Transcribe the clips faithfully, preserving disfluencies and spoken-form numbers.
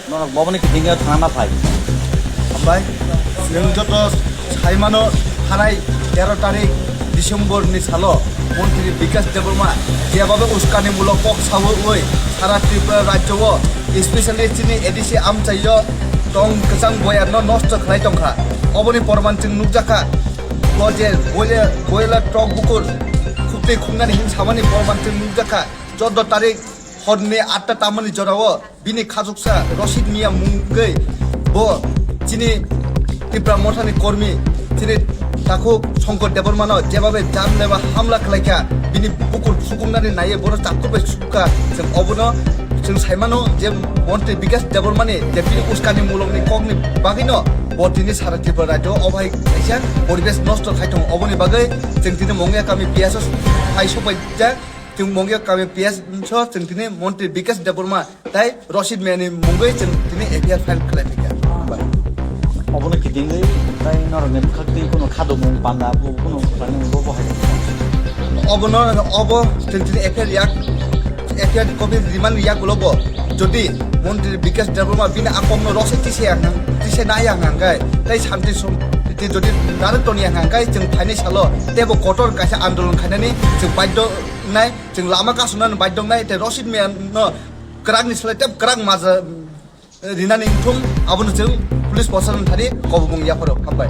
Norok boboni kitingyo thana na phai. Hambai, chwng joto saimano thanai tero tarik December ni salo Montri Bikash Debbarma jebabe uskanimulok kok sawi sara Tripura rajyo o, especially chini A D C amchaio tong kwchang boyarno nosto khlai tongkha. Oboni porman chwng nukjakha. Bo je boiler, boiler trok bukur khukti khungnani hin samani porman chwng nukjakha. Chordo tarik horni atta tamani jorao bini khachuksa Roshid Mia mungwi bo chini Tipra Mothani kormi chini takhuk Shankar Debbarmano jebabe janleba hamla khlaikha, bini bukur sukumnani naiye bono chapkur bai sukha. Chwng obono chwng saimano je Montri Bikash Debbarmani je bini uskanimulokni kokni bagwino bo tini sara Tripura rajyo o bai kaisa poribesh nosto khai tongo. Oboni bagwi chwng tini Mongia kami P S o hai sopai jak. Chwng Mongia kami P S so chwng tini Montri Bikash Debbarma tai Roshid Miani mungwi chwng tini F I R file khlai phaikha. Obono kitingwi tai norokni bwkhak twi kuno khadokmung panda bo kuno khlaimung bo bo hai. Obono obo chwng tini F I R yak, F I R copy rimani yagulo bo jodi Montri Bikash Debbarma bini a kokno rosai tise yang nang, tise na yang nang kai tai santi som twi jodi narwk toni yang nang kai chwng phaini salo tebo kotor kaisa andolon khainani chwng baidho nai. Chwng lama kasonani baidhok nai, tei Roshid Miano kwrakni slai tei kwrak maja rinani wngthung, abono chwng police proshashan thani kobomung yapharo. Hambai.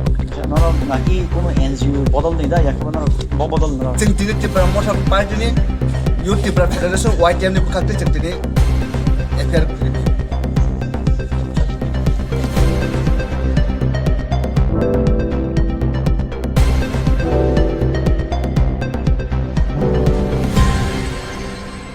Norok naki kuno N G O bodol ni da, yakhe norok bo bodol norok? Chwng tini Tipra Motha Party ni Youth Tipra Federation, Y T F ni bwkhak tei chwng tini F I R khwlai.